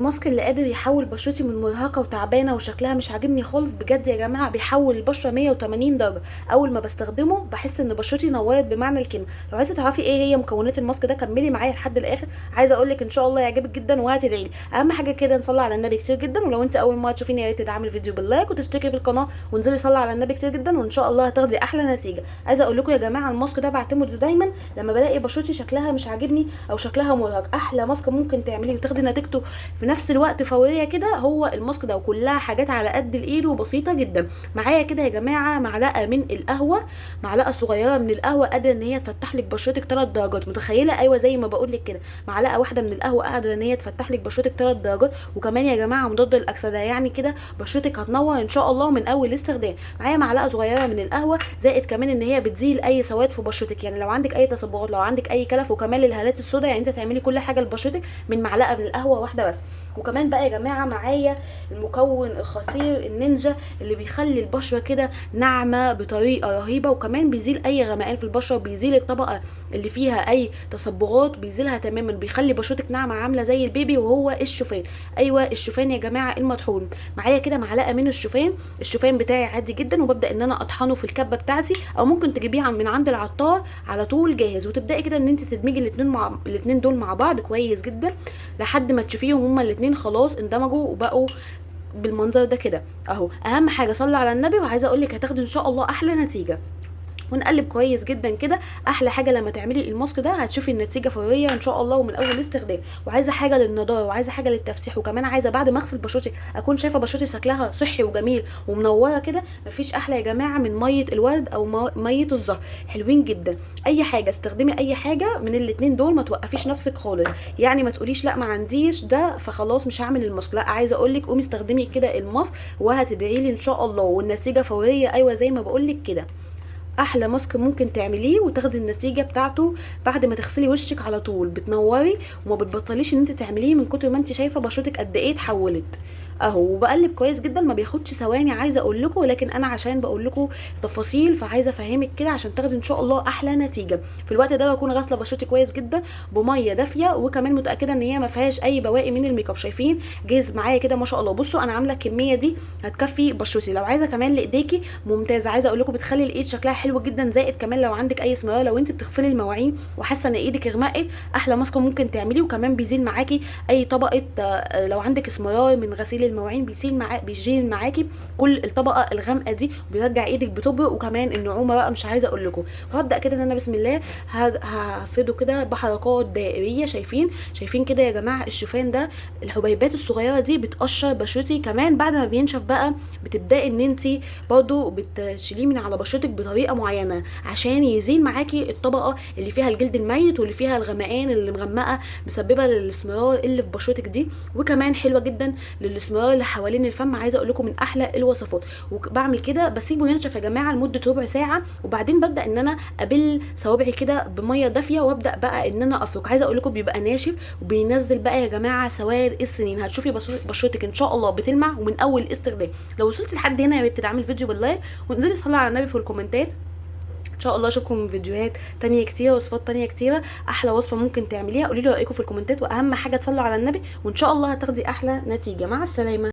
الماسك اللي قادر يحول بشرتي من مرهقة وتعبانه وشكلها مش عاجبني خالص، بجد يا جماعة بيحول البشرة 180 درجه. اول ما بستخدمه بحس ان بشرتي نورت بمعنى الكلمة. لو عايزه تعرفي ايه هي مكونات الماسك ده كملي معايا لحد الاخر، عايزه اقول لك ان شاء الله يعجبك جدا وهتدعي لي. اهم حاجة كده نصلي على النبي كتير جدا، ولو انت اول مرة تشوفيني يا ريت تدعمي الفيديو بال like وتشتركي في القناة وانزلي صلي على النبي كتير جدا، وان شاء الله هتاخدي احلى نتيجة. عايزه اقول لكم يا جماعة الماسك ده بعتمده دايما لما بلاقي بشرتي شكلها مش عاجبني او شكلها مرهق. احلى ماسك ممكن تعمليه وتاخدي نتيجته في نفس الوقت فورية كده هو الماسك ده، وكلها حاجات على قد الايد وبسيطة جدا. معايا كده يا جماعة معلقه من القهوة، معلقه صغيرة من القهوة قادرة ان هي تفتح لك بشرتك 3 درجات، متخيله؟ ايوه زي ما بقول لك كده، معلقه واحدة من القهوة قادرة ان هي تفتح لك بشرتك 3 درجات، وكمان يا جماعة مضاد للاكسده، يعني كده بشرتك هتنور ان شاء الله من اول استخدام. معايا معلقه صغيرة من القهوة، زائد كمان ان هي بتزيل اي سواد في بشرتك، يعني لو عندك اي تصبغات، لو عندك اي كلف، وكمان الهالات السوداء، يعني انت تعملي كل حاجة لبشرتك من معلقه من القهوة واحدة بس. وكمان بقى يا جماعة معايا المكون الخطير النينجا اللي بيخلي البشرة كده ناعمة بطريقة رهيبة، وكمان بيزيل اي غمقان في البشرة، بيزيل الطبقة اللي فيها اي تصبغات بيزيلها تماما، بيخلي بشرتك ناعمة عامله زي البيبي. وهو الشوفان، ايوه الشوفان يا جماعة المطحون. معايا كده معلقه من الشوفان، الشوفان بتاعي عادي جدا، وببدا ان انا اطحنه في الكبه بتاعتي، او ممكن تجيبيه من عند العطار على طول جاهز، وتبداي كده ان انت تدمجي الاثنين دول مع بعض كويس جدا لحد ما تشوفيهم هما الاثنين خلاص اندمجوا وبقوا بالمنظر ده كده اهو. اهم حاجة صلي على النبي، وعايزه اقول لك هتاخدي ان شاء الله احلى نتيجة. ونقلب كويس جدا كده. احلى حاجة لما تعملي الماسك ده هتشوفي النتيجة فورية ان شاء الله ومن اول استخدام. وعايزه حاجة للنضاره، وعايزه حاجة للتفتيح، وكمان عايزه بعد ما اغسل بشرتي اكون شايفه بشرتي شكلها صحي وجميل ومنوره كده. مفيش احلى يا جماعة من مية الورد او مية الزهر، حلوين جدا. اي حاجة استخدمي اي حاجة من الاتنين دول، ما توقفيش نفسك خالص، يعني ما تقوليش لا ما عنديش ده فخلاص مش هعمل الماسك، لا عايزه اقول لك قومي استخدمي كده الماسك وهتدعي لي ان شاء الله، والنتيجة فورية. ايوه زي ما بقول لك كده، احلى ماسك ممكن تعمليه وتاخدي النتيجة بتاعته بعد ما تغسلي وشك على طول، بتنوري وما بتبطليش ان انت تعمليه من كتر ما انت شايفه بشرتك قد ايه اتحولت اهو. وبقلب كويس جدا، ما بياخدش ثواني عايزه اقول لكم، ولكن انا عشان بقول لكم تفاصيل فعايزه افهمك كده عشان تاخدي ان شاء الله احلى نتيجة. في الوقت ده بكون غاسله بشرتي كويس جدا بميه دافيه، وكمان متاكدة ان هي ما فيهاش اي بواقي من الميك اب. شايفين جاهز معايا كده ما شاء الله. بصوا انا عامله الكمية دي هتكفي بشرتي. لو عايزه كمان لايديكي ممتازة، عايزه اقول لكم بتخلي الايد شكلها حلو جدا. زائد كمان لو عندك اي اسمرار، لو انت بتغسلي المواعين وحاسه ان ايدك غمقت، احلى ماسك ممكن تعمليه. وكمان بيزيل معاكي اي طبقه، لو عندك اسمرار من غسيل المواعين بيشيل معاكي كل الطبقة الغامقه دي، وبيرجع ايدك بتبرق، وكمان النعومه بقى مش عايزه اقول لكم. وهبدا كده ان انا بسم الله هفرده كده بحركات دائريه. شايفين كده يا جماعة الشوفان ده، الحبيبات الصغيرة دي بتقشر بشرتي. كمان بعد ما بينشف بقى بتبداي ان انت برضو بتشيليه من على بشرتك بطريقة معينة عشان يزيل معاكي الطبقة اللي فيها الجلد الميت واللي فيها الغمقان اللي مغمقه مسببه للاسمرار اللي في بشرتك دي. وكمان حلوة جدا للاسمرار اللي حوالين الفم، عايزه اقول لكم من احلى الوصفات. وبعمل كده بسيبه ينشف يا جماعة لمدة ربع ساعة، وبعدين ببدا ان انا ابل صوابعي كده بميه دافيه، وابدا بقى ان انا افرك. عايزه اقول لكم بيبقى ناشف وبينزل بقى يا جماعة سواد السنين. هتشوفي بشرتك ان شاء الله بتلمع ومن اول استخدام. لو وصلتي لحد هنا يا ريت تدعمي الفيديو بال like، وانزلي صلي على النبي في الكومنتات. ان شاء الله اشوفكم فيديوهات تانية كتيرة وصفات تانية كتيرة. احلى وصفة ممكن تعمليها قولي لي رايكم في الكومنتات، واهم حاجة تصلوا على النبي، وان شاء الله هتاخدي احلى نتيجة. مع السلامة.